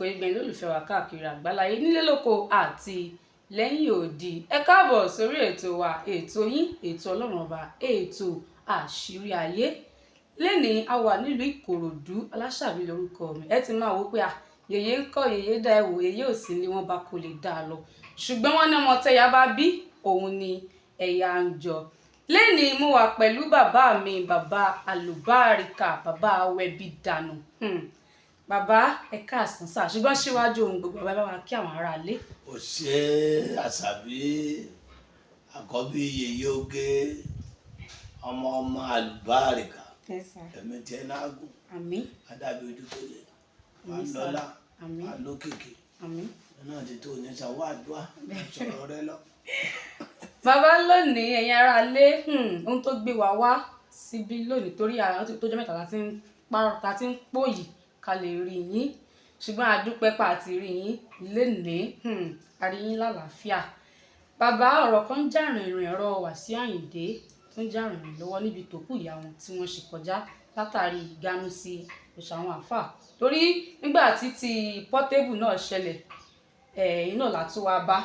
Àsìkò ìgbẹ̀yìn lólùfẹ́ wa káàkiri àgbáláyé, nílé lóko àti lẹ́yìn odi, ẹ káàbọ̀ sórí ètò wa, ètò yín, ètò Ọlọ́run Ọba, ètò Àṣírí Ayé. Lẹ́nìí, a wà nílùú Ìkòròdú. Aláṣàbí lórúkọ mi. Ẹ ti máa wò pé à yèyé ń kọ́, yèyé dá. Ẹ wò, yèyé ò sí ní wọ́n bá kó lè dá a lọ, ṣùgbọ́n wọ́n ní ọmọ tẹ́yà bá bí òun ni ẹ̀yà ń jọ. Lẹ́nìí, mo wà pẹ̀lú bàbá mi, bàbá àlùbáríkà, bàbá awẹ́bí dànù. Bàbá, ẹ káàsán sà. Ṣùgbọ́n síwájú ohun gbogbo, bàbá wa kí àwọn aráalé. Ó ṣe, Àṣàbí, àkọ́bí yèyé oge, ọmọ ọmọ àlùbáríkà. Yes, sir. Ẹ̀mí tiẹ̀ náà gùn. Àmín. Adábí ojú tó lè wà. Àmín, sir. Lọ́lá. Àmín. Wà lókìkí. Àmín. Náà ti tó ní sanwó àdúrà sọ̀rọ̀ rẹ lọ. Bàbá, lónìí, ẹ̀yin aráalé, ohun tó gbé wa wá síbí lónìí, torí àwọn tó jẹ́ mẹ́ta tá ti ń pòyì ká lè rí yín, ṣùgbọ́n a dúpẹ́ pa àti rí yín lénìí, a rí yín lálàáfíà. Bàbá, ọ̀rọ̀ kan ń jà rìnrìn, ọ̀rọ̀ Wàsíù Àyìndé tó ń jà rìnrìn lọ́wọ́ níbi tó kù ìyá wọn tí wọ́n ṣe kọjá látàrí ìganu sí òṣà àwọn àáfàá, torí nígbà tí ti Portable náà ṣẹlẹ̀, ẹ̀yin náà látún wá bá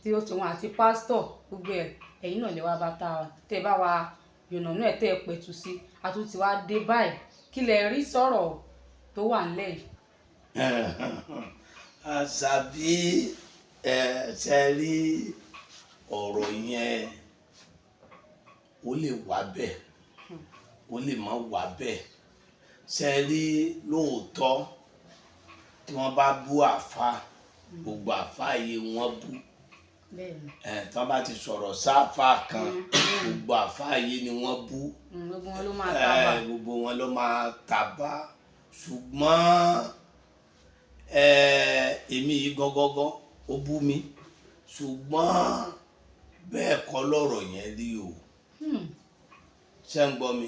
tí ó ti wọn àti pásítọ̀ gbogbo ẹ̀, ẹ̀yin náà lè wá bá tá tẹ́ bá wa yànnàná ẹ̀, tẹ́ ẹ pẹ̀tù sí. Àtúntì wá dé báyìí, kí lẹ rí sọ̀rọ̀ tó wà ńlẹ̀ yìí? Àṣàbí, ẹ ṣe rí ọ̀rọ̀ yẹn, ó lè wà bẹ́ẹ̀, ó lè má wà bẹ́ẹ̀. Ṣe rí, lóòótọ́, tí wọ́n bá bú àfa, gbogbo àfa yìí wọ́n bú. Ẹ tí wọ́n bá ti sọ̀rọ̀ sáfà kan, gbogbo àfa yìí ni wọ́n bú. Gbogbo wọn ló máa tábà. Ẹ, gbogbo wọn ló máa tàbá, ṣùgbọ́n èmi yìí gángan ó bú mi, ṣùgbọ́n bẹ́ẹ̀ kọ́ lọ̀rọ̀ yẹn rí o. Ṣé ń gbọ́ mi?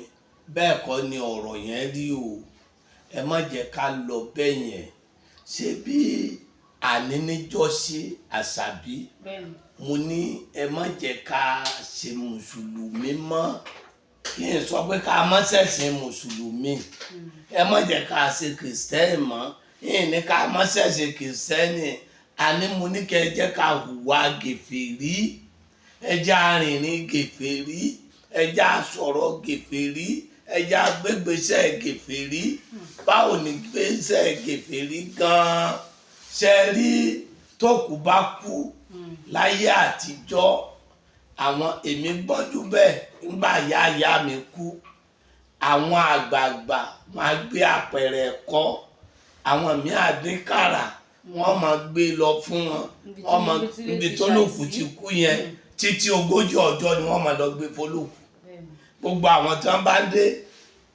Bẹ́ẹ̀ kọ́ ni ọ̀rọ̀ yẹn rí o. Ẹ má jẹ́ ká lọ bẹ́ẹ̀ yẹn. Ṣé bí àní níjọ́sí, Àṣàbí, mo ní ẹ má jẹ́ ká ṣe mùsùlùmí mọ́. Kí n sọ pé ká má ṣẹ̀sìn mùsùlùmí, ẹ má jẹ́ ká ṣe kìrìsìtẹ́nì mọ́. Yìí ní ká má ṣẹ̀sìn kìrìsìtẹ́nì. Àní mo ní kẹ́ ẹ jẹ́ ká hùwà gèfèrí, ẹ jẹ́ arìnrìn gèfèrí, ẹ jẹ́ àsọ̀rọ̀ gèfèrí, ẹ jẹ́ agbégbèsè gèfèrí. Báwo ni gbèsè gèfèrí gan-an ṣe rí? Tókù bá kú láyé àtijọ́, àwọn èmi gbọ́njú bẹ́ẹ̀, ńgbà yá ìyá mi kú, àwọn àgbààgbà máa gbé apẹ̀rẹ̀ ẹ̀kọ́, àwọn míì àdínkàrà, wọ́n máa gbé lọ fún wọn. Níbi tí wọ́n máa níbi tí níbi ti tó lòkù ṣàìsí. ti kú yẹn, títí 40 ọjọ́ ni wọ́n máa lọ gbé fọlọ́kù. Gbogbo àwọn tí wọ́n bá ń dé,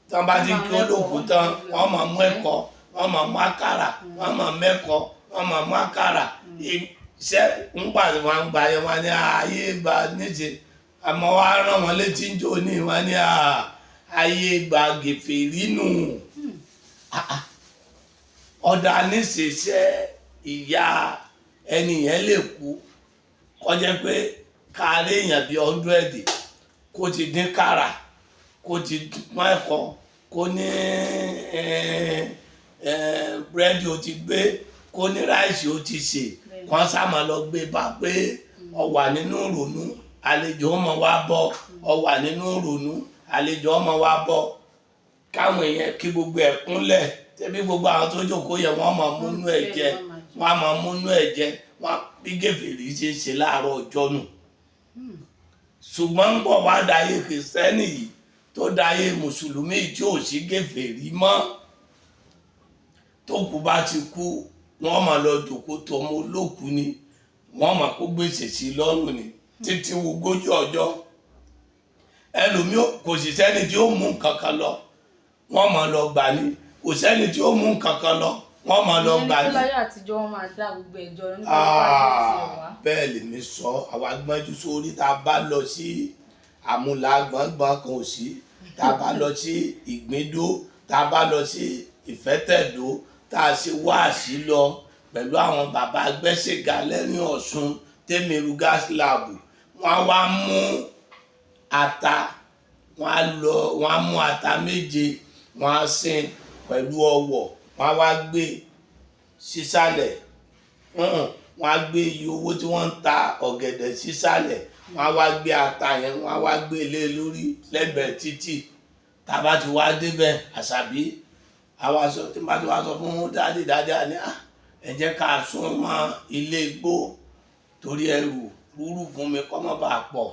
tí wọ́n bá ti Wọ́n kí máa olókù mẹ́kọ̀ọ́. tán, wọ́n máa mú ẹ̀kọ, wọ́n máa mú àkàrà, wọ́n máa mẹ́kọ, wọ́n máa mú àkàrà. Iṣẹ́ ńgbà tí wọ́n ń gba yẹn, wọ́n ní ayé gba níṣe, àmọ́ wọ́n á rán wọn létí ń jò ní, wọ́n ní ayé gba gèfèrí nù. Ah, ah. Ọ̀dà níṣẹ́ṣẹ́ ìyá ẹni yẹn lè kú, kọjá pé káàárẹ̀ èèyàn bíi 100 kó ti dín kàrà, kó ti pọ́n ẹ̀kọ́, kó ní búrẹ́dì ó ti gbé, kó ní ráìsì ó ti sè, kó sá máa lọ gbé bá pé ọ wà nínú ìrònú, àlejò ọmọ wa bọ̀. Ọ wà nínú ìrònú, àlejò ọmọ wa bọ̀, káwọn èèyàn kí gbogbo ẹ̀ kúnlẹ̀, tẹ́bí gbogbo àwọn tó jókòó yẹn, wọ́n máa múnú ẹ̀ jẹ, wọ́n á máa múnú ẹ̀ jẹ. Wọ́n bí gèfèrí ṣe ṣe láàárọ̀ ọjọ́ nù. Ṣùgbọ́n ń bọ̀ wá dáyé kìrìsìtẹ́nì yìí, tó dáyé mùsùlùmí tí ò sí gèfèrí mọ́, tó kú bá ti kú, wọ́n máa lọ jòkó tọmọ olókùú ni, wọ́n máa kó gbèsè sí lọ́rùn ni títí 40 ọjọ́. Ẹlòmíì kò sì sẹ́ni tí ó mú nǹkan kan lọ, wọ́n máa lọ gbà ní. Kò sẹ́ni tí ó mú nǹkan kan lọ, wọ́n máa lọ gbà Ìyẹn ní ní. pé láyé àtijọ́, wọ́n máa dá gbogbo ẹjọ́ nígbà tó bá tiẹ̀ wá. Bẹ́ẹ̀ lèmi sọ. Àwa gbọ́njú sórí, tá a bá lọ sí àmúlà gbọ̀ngbọ̀n kan ò sí, tá a bá lọ sí Ìgbíndó, tá a bá lọ sí Ìfẹ́tẹ̀dó, tá a ṣe wáàsí lọ pẹ̀lú àwọn bàbá gbẹ́sẹ̀gà lẹ́rìn Ọ̀ṣun tẹ́mẹ̀rù gas lab, wọ́n á wá mú ata, wọ́n á lọ, wọ́n á mú ata méje, wọ́n á sìn pẹ̀lú ọwọ̀, wọ́n á wá gbé. sísàlẹ̀. Wọ́n á gbé iye owó tí wọ́n ń ta ọ̀gẹ̀dẹ̀ sísàlẹ̀, wọ́n á wá gbé ata yẹn, wọ́n á wá gbé lé lórí lẹ́gbẹ̀ẹ́ títì. Tá a bá ti wá débẹ̀, Àṣàbí, àwa sọ tí bá ti wá sọ fún daddy, daddy àní, ẹ jẹ́ ká sún mọ́ ilé igbó torí ẹrù rúrù fún mi kọ́ mọ́ bá pọ̀,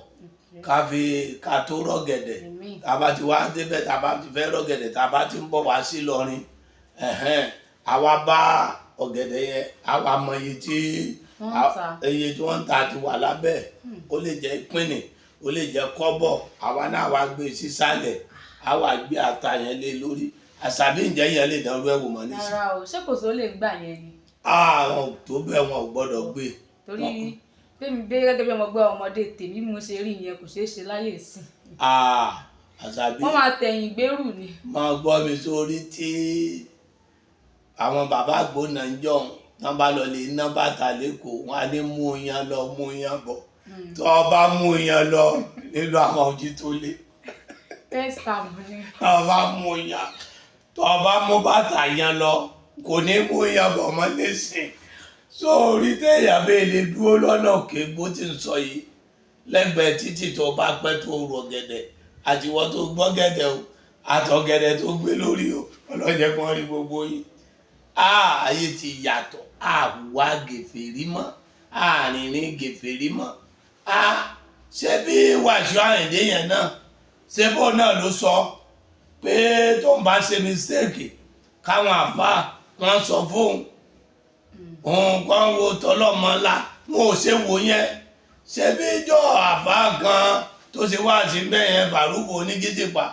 ká fi ká tó rọ̀gẹ̀dẹ̀. Tá a bá ti wá débẹ̀, tá a bá ti fẹ́ rọ̀gẹ̀dẹ̀, tá a bá ti ń bọ̀ wá sí Ìlọrin, àwa bá ọ̀gẹ̀dẹ̀ yẹn, àwa mọ iye tí iye tí wọ́n ń ta ti wà lábẹ́. Ó lè jẹ́ pínì, ó lè jẹ́ kọ́bọ̀. Àwa náà wá gbé sísàlẹ̀, àwa gbé ata yẹn lé lórí. Àṣàbí, ǹjẹ́ yẹn lè dánrú ẹ̀wò mọ́ nísìnyí? Rárá o, ṣé kò só lè gbà yẹn ni? Àwọn tó bẹ́ẹ̀, wọn ò gbọ́dọ̀ gbé. Torí bẹ́ẹ̀ bí gẹ́gẹ́ bí ọmọ gbọ́ ọmọdé tèmi mo ṣe rí yẹn, kò ṣeé ṣe láyé ìsìn. Àṣàbí, wọ́n máa tẹ̀yìn gbérù ni. Máa gbọ́ mi sórí, tí àwọn bàbá àgbóná ń jọ̀hún tán bá lọ lè ná bàtà lẹ́kọ̀ọ́, wọn á ní mú yan lọ, mú yan bọ̀. Tó o bá mú yan lọ nílò àwọn ojú tó lé. Tó o bá mú yan, tó o bá mú bàtà yan lọ, kò ní mú yan bọ̀ mọ́ nísìn. Sórí téèyàn bẹ́ẹ̀ lè dúró lọ́nà òkè bó ti ń sọ yìí lẹ́gbẹ̀ẹ́ títì, tó bá pẹ́ tó rọ̀ gẹ̀dẹ̀, àtiwọ́ tó gbọ́ gẹ̀dẹ̀ o, àtọ̀gẹ̀dẹ̀ tó gbé lórí o, ọlọ́jẹ́ kan rí gbogbo yìí. Ayé ti yàtọ̀, àwa gèfèrí mọ́, àrìnrìn gèfèrí mọ́. Ṣé bí Wàsíù Àyìndé yẹn náà, ṣé bó náà ló sọ pé tó ń bá ṣe mistake, káwọn àfa kan sọ fóun, òun kan wo tọlọmọlá, wọn ò ṣe wò yẹn. Ṣé bí jọ àfa kan tó ṣe wá sí bẹ́ẹ̀ yẹn, Fàrúfò onígídìpá,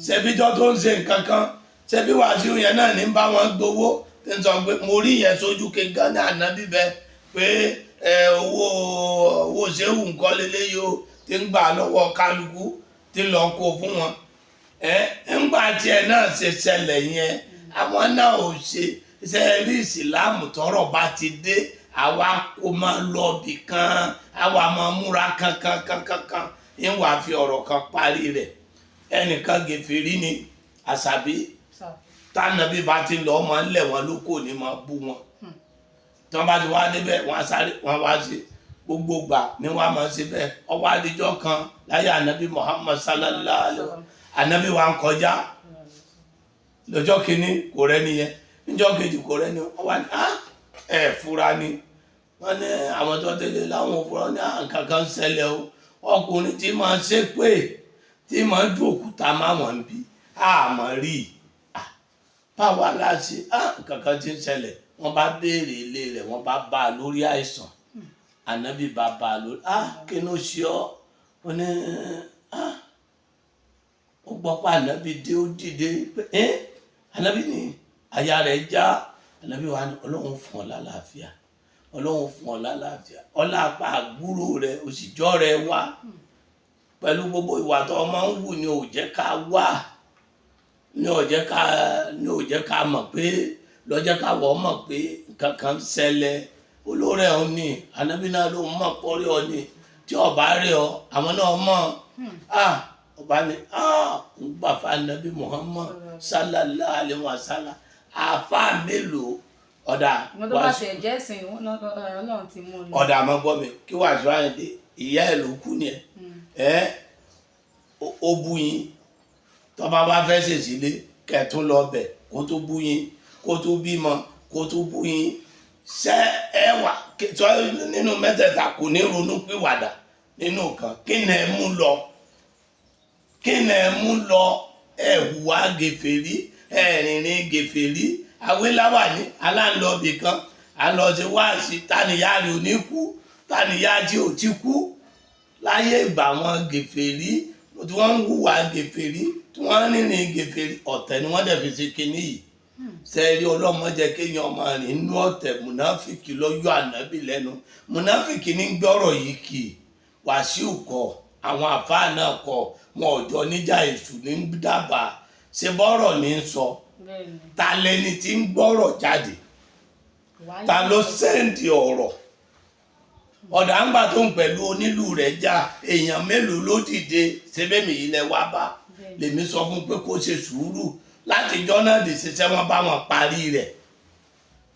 ṣé bí jọ tó ń ṣe nǹkan kan, ṣé bí Wàsíù yẹn náà ní bá wọn gbowó, tí ń sọ pé mo rí yẹn sójú kankan ní àná bíbẹ pé owó ṣéwù nǹkan lélẹ́yìí o, tí ń gbà lọ́wọ́ kálukú, tí lọ kó fún wọn. Ńgbà tiẹ̀ náà ṣe ṣẹlẹ̀ yẹn, àwọn náà ò ṣe ṣe rí. Ìsìláàmù tọrọ bá ti dé, àwa kò máa lọ bì kan, àwa máa múra kankan kankan kan ń wàá fi ọ̀rọ̀ kan parí rẹ̀. Ẹnìkan gèfèrí ni, Àṣàbí, tànàbí bá ti lọ, máa ń lẹ̀ wọ́n lóko ní, máa bú wọn. Tí wọ́n bá ti wá débẹ̀, wọ́n á sáré, wọ́n wá sí gbogbo gbà ní wọ́n á máa ṣe bẹ́ẹ̀. Ọwọ́ adijọ́ kan láyé ànábì Muhammad sallallahu alaihi wa, ànábì wa ń kọjá lọ́jọ́ kìíní, kò rẹ́ni yẹn. Níjọ́ kejì, kò rẹ́ni. Wọ́n wá ní ẹ̀ fura ni. Wọ́n ní àwọn tó tẹ̀lé láwọn ò fura ní nǹkan kan ṣẹlẹ̀ o. Ọkùnrin tí máa ṣe pé tí máa ju òkúta máwọn ń bí àmọ́ rí i, báwa la ṣe nǹkan kan ti ń ṣẹlẹ̀. Wọ́n bá béèrè ilé rẹ̀, wọ́n bá bá a lórí àìsàn. Ànábì bá bá a lórí, kí ló ṣe ọ́? Ó ní ó gbọ́ pé ànábì dé, ó dìde pé ẹ́ ànábì ní àyà rẹ̀ já. Ànábì wa ní Ọlọ́run fún ọ lálàáfíà, Ọlọ́run fún ọ lálàáfíà, ọlápá àgbúrò rẹ̀ òsìjọ́ rẹ̀ wá pẹ̀lú gbogbo ìwà tó ọmọ ń wù ní ò jẹ́ ká wá, ní ò jẹ́ ká, ní ò jẹ́ ká mọ̀ pé lọ́jọ́ ká wọ́ mọ̀ pé nǹkan kan ṣẹlẹ̀. Olórí ẹ̀ ní ànábì náà ló mọ̀ pọ́rí ọ ni, tí ọba rí ọ, àwọn náà mọ̀. Ọba ni ń gbà fún ànábì Muhammad sallallahu alaihi wa sallam. Àfa mélòó ọ̀dà? Wọn tó bá tẹ̀ jẹ́ ìsìn, Ọlọ́run ti mú un lọ. Ọ̀dà, àmọ́ gbọ́ mi, kí Wàsíù Àyìndé, ìyá ẹ̀ ló kú ni ẹ̀ ó bú yín. Tọ́ba bá fẹ́ ṣèṣílé, kẹ̀tún lọ bẹ̀, kó tó bú yín, kó tó bímọ, kó tó bú yín, ṣé ẹ wà tó nínú mẹ́tẹ̀ẹ̀ta kò ní ronú pìwàdà nínú kan? Kí ni ẹ mú lọ? Kí ni ẹ mú lọ? Ẹ hùwà gèfèrí, ẹ rìnrìn gèfèrí. Awéláwà ní aláǹlọ́bì kan, à ń lọ sí wáàsí. Tánìyá rẹ̀ ò ní kú? Tánìyá tí ò ti kú láyé ìgbà wọn gèfèrí tí wọ́n ń hùwà gèfèrí, tí wọ́n ń rìnrìn gèfèrí, ọ̀tẹ̀ ni wọ́n dẹ̀ fi ṣe kinní yìí. Sẹ́ẹ̀rí, ọlọ́mọdé kéèyàn máa rìn nínú ọ̀tẹ̀. Mùnáfìkì lọ́yọ̀ ànábì lẹ́nu. Mùnáfìkì ní gbọ́rọ̀ yìí kì í. Wàsíù kọ, àwọn àfáà náà kọ, wọn ò jọ níjà. Èṣù ní dábàá ṣe bọ́rọ̀ ní sọ. Ta lẹni tí ń gbọ́rọ̀ jáde? Ta ló send ọ̀rọ̀? Ọ̀dà ńgbà tó ń pẹ̀lú onílù rẹ̀ já, èèyàn mélòó ló dìde? Ṣebémi yìí lẹ wá bá, lèmi sọ fún pé kó ṣe sùúrù látijọ́ náà dì ṣiṣẹ́, wọn bá wọn parí rẹ̀.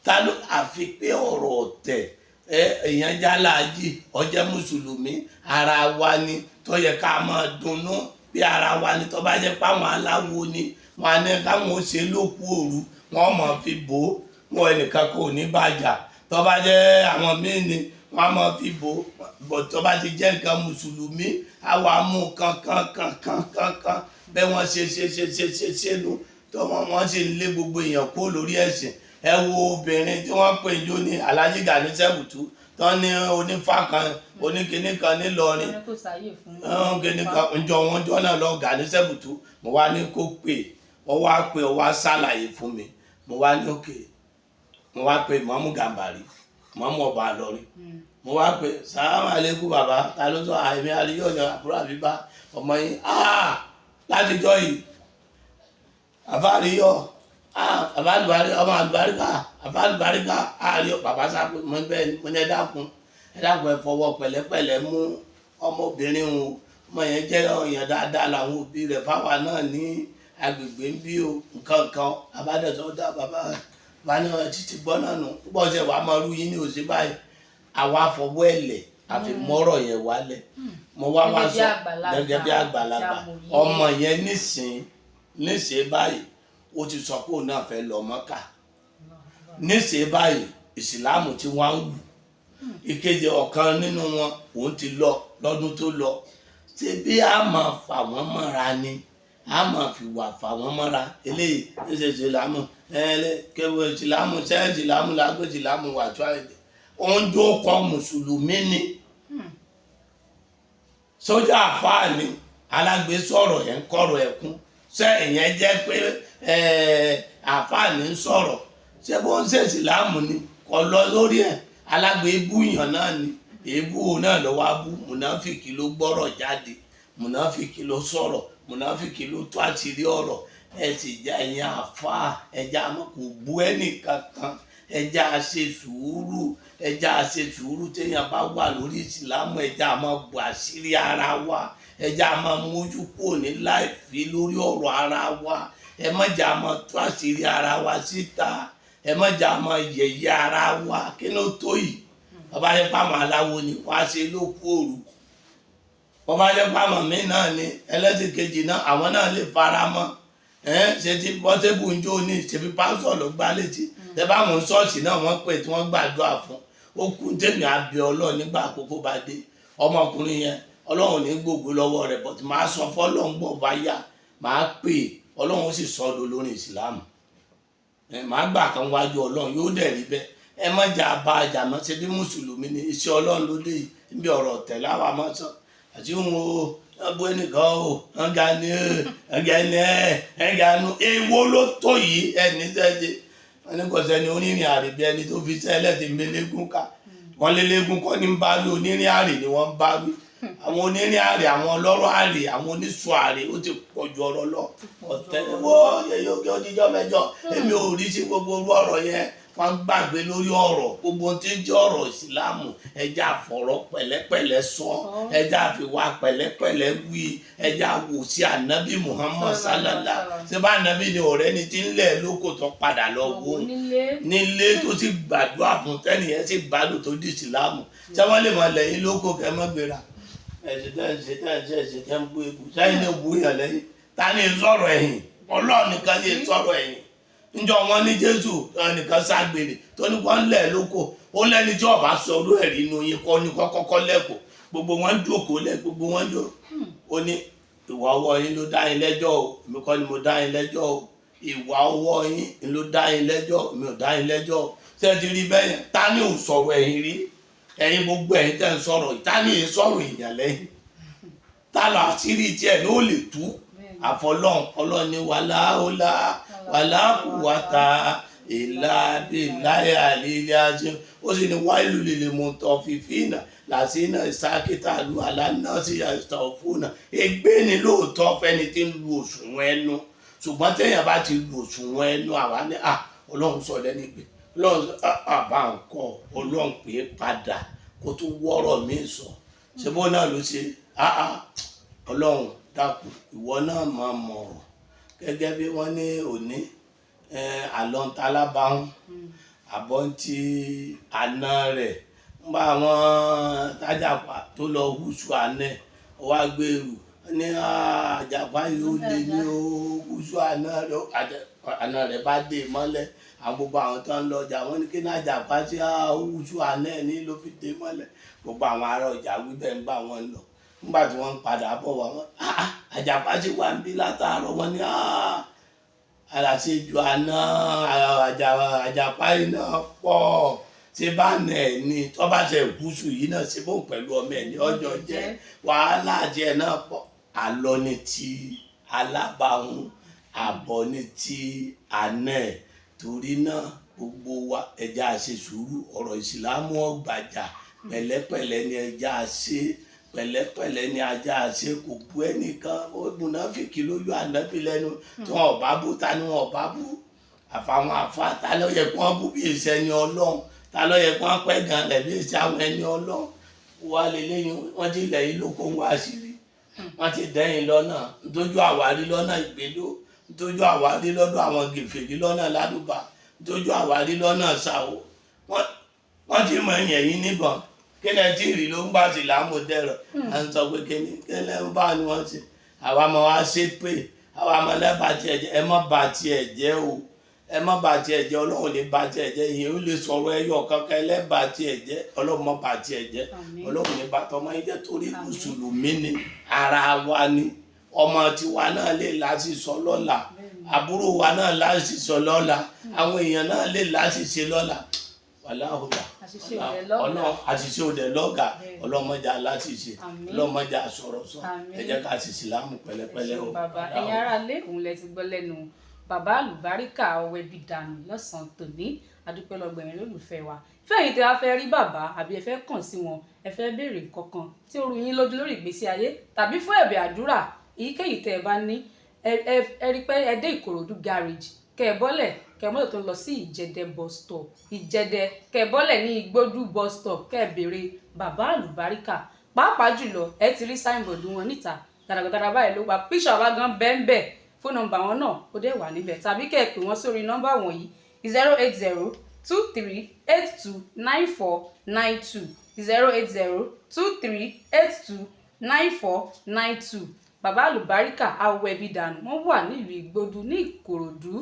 Ta ló àfi pé ọ̀rọ̀ ọ̀tẹ̀ ẹ èèyàn jálàájì ọjẹ́ mùsùlùmí ara wa ni tó yẹ ká máa dunnú bí ara wa ni. Tó bá jẹ́ páwọn aláwo ni wọn á ní káwọn ó ṣe lókù òru, wọn mọ̀ fi bò ó, wọn ẹnìkan kò ní bàjá. Tó bá jẹ́ àwọn míì ni wọn á mọ̀ fi bò ó bọ̀. Tó bá ti jẹ́ nǹkan mùsùlùmí, àwa mú kankan kankan kankan bẹ́ẹ̀ wọ́n ṣe ṣe ṣe ṣe ṣe ṣe nu tó wọ́n sì ń lé gbogbo èèyàn kó lórí ẹ̀sìn. Ẹ wo obìnrin tí wọ́n pè jó ní Alhaji Gani Sẹ́bùtú tán ní onífà kan, oníkinní kan nílọrin. Wọ́n ní kò sáyè fún Kíní kan njọ wọn jọ náà lọ Gani Sẹ́bùtú. Mo wá ní kó pè ọ, wá pè ọ, wá ṣàlàyé fún mi. Mo wá ní òkè, mo wá pè Mọ́mú Gàmbàrí, Mọ́mú ọba Ìlọrin. Mo wá pè, "Sàlámù àlékún bàbá, ta ló sọ àìmí àríyọ̀ ní àbúrò àbíbá ọmọ yín látijọ́ yìí, àfáàríyọ̀, àbá àlùbárí, ọmọ àlùbáríkà, àbá àlùbáríkà àríyọ̀." Bàbá sápé mo bẹ́ẹ̀ ni. Mo ní, "Ẹ dákun, ẹ dákun, ẹ fọwọ́ pẹ̀lẹ́pẹ̀lẹ́ mú ọmọbìnrin o. Ọmọ yẹn jẹ́ èèyàn dáadáa làwọn òbí rẹ̀ fáwa náà ní agbègbè ń bí o." Nǹkan kan abádẹ́sọ̀ dá bàbá bá ní ọ títí gbọ́ náà nù púpọ̀ ṣe wàá máa rú yín ní òsì báyìí. Àwa fọwọ́ ẹ̀lẹ̀ àfi mọ́rọ̀ yẹn wálẹ̀. Mo wá wá Gẹ́gẹ́ bí sọ àgbàlagbà gẹ́gẹ́ bí àgbàlagbà àti amòye. Ọmọ yẹn nísìn nísìn báyìí, ó ti sọ pé òun náà fẹ́ lọ Mọ́kà nísìn báyìí. Ìsìláàmù tí wọ́n ń wù ìkejì ọ̀kan nínú wọn, òun ti lọ lọ́dún tó lọ. Ṣé bí a máa fà wọ́n mọ́ra ni, a máa fi wà fà wọ́n mọ́ra. Eléyìí ṣe ìsìlámù kéwòn, ìsìlámù ṣe ìsìlámù lágbó, ìsìlámù wà tó àìdè òun jó kọ mùsùlùmí ni. Sójà àfáà ni alágbé sọ̀rọ̀ ẹ̀ ń kọ̀rọ̀ ẹ̀kún. Ṣé ìyẹn jẹ́ pé àfáà ní ń sọ̀rọ̀? Ṣé bó ń ṣe ìsìlámù ni kò lọ lórí ẹ̀? Alágbé búyàn náà ni, èébú náà ló wá bú. Mùnáfìkì ló gbọ́rọ̀ jáde, mùnáfìkì ló sọ̀rọ̀, mùnáfìkì ló tó àṣírí ọ̀rọ̀. Ẹ sì já ẹ̀yin àfáà, ẹja àmọ́ kò bú ẹnì kankan. Ẹja ṣe sùúrù, ẹja ṣe sùúrù. Téèyàn bá wà lórí ìsìlámù, ẹja máa bò àṣírí ara wa, ẹja máa mójú kúrò ní láìfí lórí ọ̀rọ̀ ara wa. Ẹ má jà máa tú àṣírí ara wa síta, ẹ má jà máa yẹ̀yẹ́ ara wa. Kí ló tó yìí? Bàbá yẹn pàmò aláwo ni wàá ṣe ló kú òru. Bàbá yẹn pàmò mí náà ni ẹlẹ́sìn kejì náà, àwọn náà lè fara mọ́ ẹ. Ṣe ti Portable ń jó ní ṣebí pásítọ̀ ló gbá létí. Tẹ bá àwọn ṣọ́ọ̀ṣì náà wọ́n pè tí wọ́n gbàdúrà fún ó kú. Tèmi àbí Ọlọ́run nígbà àkókò bá dé, ọmọkùnrin yẹn, Ọlọ́run ní gbogbo lọ́wọ́ rẹ̀ bọ̀tí máa sọ fọlọ́run gbọ̀ bá yá, máa pè Ọlọ́run ó sì sọ ọ́ lórí ìsìlámù. Ẹ máa gbà kan wájú Ọlọ́run, yóò dẹ̀ rí bẹ́ẹ̀. Ẹ má jà bá a jà mọ́. Ṣe bí mùsùlùmí ni, iṣẹ́ Ọlọ́run ló dé yìí. Níbi ọ̀rọ̀ ọ̀tẹ̀ láwa máa sọ àti òun o, wọ́n bú ẹnìkan o, wọ́n ga ni ẹ ga ni ẹ ẹ ga nu. Èwo ló tó yìí? Ẹni sẹ́sẹ́ wọ́n ní kò sẹ́ni onírìn àrè bí ẹni tó fi sẹ́lẹ̀ ti mélégún ká. Wọ́n lélégún kọ́ ní bá wí, onírìn àrè ni wọ́n ń bá wí. Àwọn onírìn àrè, àwọn ọlọ́rọ̀ àrè, àwọn oníṣọ àrè, ó ti pọ̀ ju ọ̀rọ̀ lọ. Ọ̀tẹ̀ wọ́ yẹyẹ oge oníjọ́ mẹ́jọ. Èmi ò rí sí gbogbo orú ọ̀rọ̀ yẹn. Wọ́n gbàgbé lórí ọ̀rọ̀ gbogbo tí ń jẹ́ ọ̀rọ̀ ìsìlámù. Ẹja fọ̀rọ̀ pẹ̀lẹ́pẹ̀lẹ́ sọ, ẹja fìwà pẹ̀lẹ́pẹ̀lẹ́ wí, ẹja wò sí ànábì Muhammad sallallahu. Ṣé bá ànábì ni ọ̀rẹ́ ni tí ń lẹ̀ lóko tó padà lọ wò ó nílé nílé tó sì gbàdúrà fún tẹ́nìyẹn sì gbádùn tó di ìsìlámù. Ṣé wọ́n lè mọ lẹ́yìn lóko kẹ́ mọ́ gbéra ẹ̀sìn tẹ́ ń ṣe, tẹ́ ń ṣe ẹ̀sìn tẹ́ ń bú egbò sẹ́yìn ní bú yàn lẹ́yìn? Ta ni sọ̀rọ̀ ẹ̀yìn? Ọlọ́run nìkan ní sọ̀rọ̀ ẹ̀yìn. Níjọ́ wọn ní Jésù nìkan ságbèrè tó ní wọ́n lẹ̀ lóko, ó lẹ́ni tí ọba sọ orú ẹ̀rí inú yín kọ́ ní kọ́kọ́kọ́ lẹ́kọ̀ọ́. Gbogbo wọn jókòó lẹ̀, gbogbo wọn jó. Ó ní ìwà ọwọ́ yín ló dá yín lẹ́jọ́ o, èmi kọ́ ni mo dá yín lẹ́jọ́ o. Ìwà ọwọ́ yín ló dá yín lẹ́jọ́, èmi ò dá yín lẹ́jọ́ o. Ṣé ẹ ti rí bẹ́yẹn? Ta ni ò sọ̀rọ̀ ẹ̀yìn rí? Ẹ̀yin gbogbo ẹ̀yin tẹ́ ń sọ̀rọ̀, ta ni ì sọ̀rọ̀ èèyàn lẹ́yìn? Ta lọ àṣírí tiẹ̀ ló lè tú àfọlọ́n? Ọlọ́run ní wàláhùlá wàláhùwàtà ìlà bíláyà lílẹ̀ àti ó sì ní wáìlú lè mú tọ́ fífínà làṣínà ìsákítà lu àlànà sí àìsàn. Ègbé ni lóòótọ́ fẹ́ni tí ń lu òṣùwọ̀n ẹnu, ṣùgbọ́n téèyàn bá ti lu òṣùwọ̀n ẹnu, àwa ní à Ọlọ́run sọ lẹ́ni pé Ọlọ́run sọ àbá nǹkan Ọlọ́run pè é padà kó tún wọ́rọ̀ míì sọ. Ṣé bó náà ló ṣe? Ọlọ́run dákun, ìwọ náà máa mọ̀rọ̀ gẹ́gẹ́ bí wọ́n ní òní àlọ́ ń talábàáhùn. Àbọ̀ ń ti àna rẹ̀ ń bá àwọn tájàpá tó lọ húṣù àná ẹ̀, ó wá gbèrú ní àjàpá yìí ó lè ní ó húṣù àná rẹ̀, àna rẹ̀ bá dé mọ́lẹ̀. Àwọn gbogbo àwọn tó ń lọ ọjà, wọ́n ní kí ní àjàpá tí húṣù àná ẹ̀ ní ló fi dé mọ́lẹ̀. Gbogbo àwọn ará ọjà wí bẹ́ẹ̀ ń bá wọn lọ. Nígbà tí wọ́n ń padà bọ̀ wá, wọ́n, àjàpá ti wà ń bí látàárọ̀. Wọ́n ní àlàṣejù àná àjàpá yìí náà pọ̀, ṣé bá nà ẹ̀ ni tó bá ṣe gúúsù yìí náà, ṣe bóun pẹ̀lú ọmọ ẹ̀ ní ọjọ́ jẹ́ wàhálà jẹ́ náà pọ̀. Àlọ́ ni ti alábàáhùn, àbọ̀ ni ti àná ẹ̀. Torí náà gbogbo wa, ẹja ṣe sùúrù. Ọ̀rọ̀ ìsìlámù ọ̀gbàjà, pẹ̀lẹ́pẹ̀lẹ́ ni ẹja ṣe, pẹ̀lẹ́pẹ̀lẹ́ ni ajá ṣe. Kò bú ẹnìkan, ó mùnáfìkì lójú ànábì lẹ́nu tí wọn ò bá bú. Ta ni wọn ò bá bú? Àfàwọn àfa. Ta ló yẹ kí wọ́n bú bí èsì ẹni Ọlọ́run? Ta ló yẹ kí wọ́n pẹ́ gan lẹ̀ bí èsì àwọn ẹni Ọlọ́run? Wà lélẹ́yìn, wọ́n ti lẹ̀ yìí lóko ń wá sírí, wọ́n ti dẹ́yìn lọ́nà ntójú àwárí lọ́nà ìgbéló, ntójú àwárí lọ́dọ̀ àwọn gèfèrí lọ́nà ládùbà, ntójú àwárí lọ́nà ṣàwó. Wọ́n ti mọ ẹ̀yìn ẹ̀yìn níbọn. Kí lẹ tí ì rí ló ń gbà sí láàmú dẹ̀rọ̀? À ń sọ pé kíni kí lẹ ń bá ni wọ́n ṣe. Àwa máa wá ṣe pé àwa máa lẹ́ bá tiẹ̀ jẹ́. Ẹ má bà tiẹ̀ jẹ́ o, ẹ má bà tiẹ̀ jẹ́. Ọlọ́run lè bà tiẹ̀ jẹ́. Ìyẹn ó lè sọ̀rọ̀ ẹyọ kankan ẹlẹ́ bà tiẹ̀ jẹ́. Ọlọ́run má bà tiẹ̀ jẹ́. Àmín. Ọlọ́run ní bàtọ́ ọmọ yín jẹ́ torí Àmín. mùsùlùmí ni, ara wa ni. Ọmọ tiwa náà lè láti sọ lọ́la, àbúrò wa náà láti sọ lọ́la, àwọn èèyàn náà lè láti ṣe lọ́la. Wàláhùlà. Àṣìṣe ò dẹ̀ lọ́gàá. Ọlọ́run, àṣìṣe ò dẹ̀ lọ́gàá. Ọlọ́mọdé aláṣìṣe, Àmín. ọlọ́mọdé àsọ̀rọ̀ sọ. Àmín. Ẹ jẹ́ ká ṣe ìsìlámù pẹ̀lẹ́pẹ̀lẹ́ o. Ẹ ṣeun bàbá. Ẹ̀yin ará ilé, òun lẹ ti gbọ́ lẹ́nu bàbá àlùbáríkà ọwẹ́bí dànù lọ́sàn-án tòní. Adúpẹ́ lọ́gbẹ̀rin lólùfẹ́ wa. Fẹ́yìn tí a fẹ́ rí bàbá àbí ẹ fẹ́ kàn sí wọn, ẹ fẹ́ béèrè nǹkan kan tí ó rú yín lójú lórí ìgbésí ayé tàbí fún ẹ̀bẹ̀ àdúrà èyíkéyìí tẹ́ ẹ bá ní, ẹ rí pé ẹ dé Ìkòròdú garage, kẹ́ ẹ bọ́lẹ̀, kẹ́ ẹ mọ́tò tó ń lọ sí Ìjẹdẹ bus stop, Ìjẹdẹ, kẹ́ ẹ bọ́lẹ̀ ní Igbódú bus stop, kẹ́ ẹ béèrè bàbá àlùbáríkà. Pàápàá jùlọ, ẹ ti rí signboard wọn níta gàdàgàdà báyìí ló wà, píṣọ àwa gan bẹ́ẹ̀nbẹ́ẹ̀. Phone number wọn náà ó dẹ̀ wà níbẹ̀, tàbí kẹ́ ẹ pè wọ́n sórí nọ́mbà wọ̀nyí: 08023829492, 08023829492. Bàbá àlùbáríkà awẹ́bí dànù, wọ́n wà nílùú Ìgbódù ní Ìkòròdú.